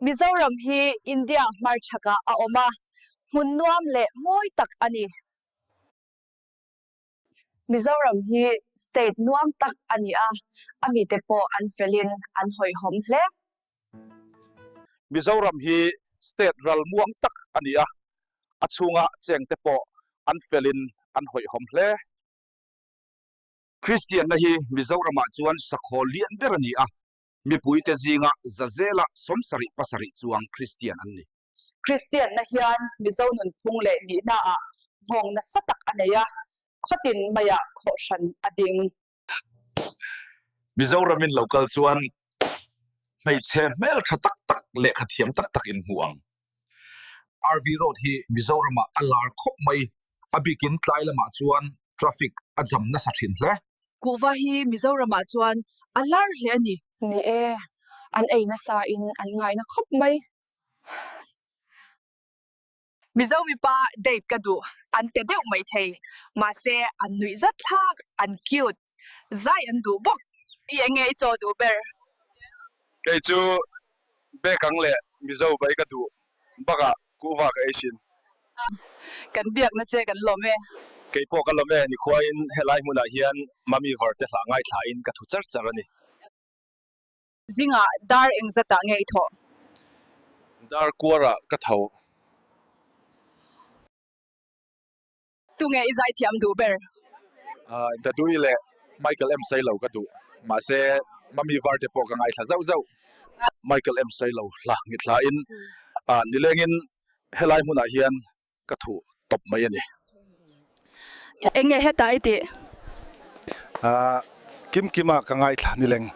Mizoram hi India hmarchhakah a awm a, hmun nuam leh mawi tak a ni. Mizoram hi state nuam tak a ni a, a mite pawh an felin an hawihhawm hle. Mizoram hi state ral muang tak a ni a, a chhunga chengte pawh an felin an hawihhawm hle. Kristianna hi Mizoramah chuan sakhaw lian ber a ni a, mipuite zinga zazela 77 chuang Kristian an ni. Kristianna hian Mizo nunphung leh nihnaah nghawng nasa tak a nei a, khawtin maiah khawhhran a ding. Mizoramin lo kal chuan hmeichhe hmeltha tak tak lehkha thiam tak tak in hmu ang. RV Road hi Mizoramah a lar khawp mai, a bikin tlai lamah chuan traffic a jam nasa thin hle. Kuhva hi Mizoramah chuan a lar hle a ni. Ni e, an ei nasa in an ngaina khawp mai. Mizo mipa date ka duh an te deuh mai thei, mahse an nuih zat thlak, an cute, zai an duh bawk. I enge i chaw duh ber? Kei chu bekang leh Mizo bai ka duh bakah kuhva ka ei thin. Kan biakna che kan lawm e. Kei pawh ka lawm e, nikhuain helai hmunah hian Mami Varte hla ngaithlain ka thu char char a ni. Zingah dar engzatah nge i thawh? Dar kuarah ka tho. Tunge i zaithiam duh ber? Dadui leh Michael M Sailo ka duh. Mahse, Mami Varte pawh ka ngaithla zauh zauh. Michael M Sailo hla ngithlain nilengin helai hmunah hian ka thuh tawp mai a ni. Eng nge hetah i tih? Kim Kima ka ngaithla nileng.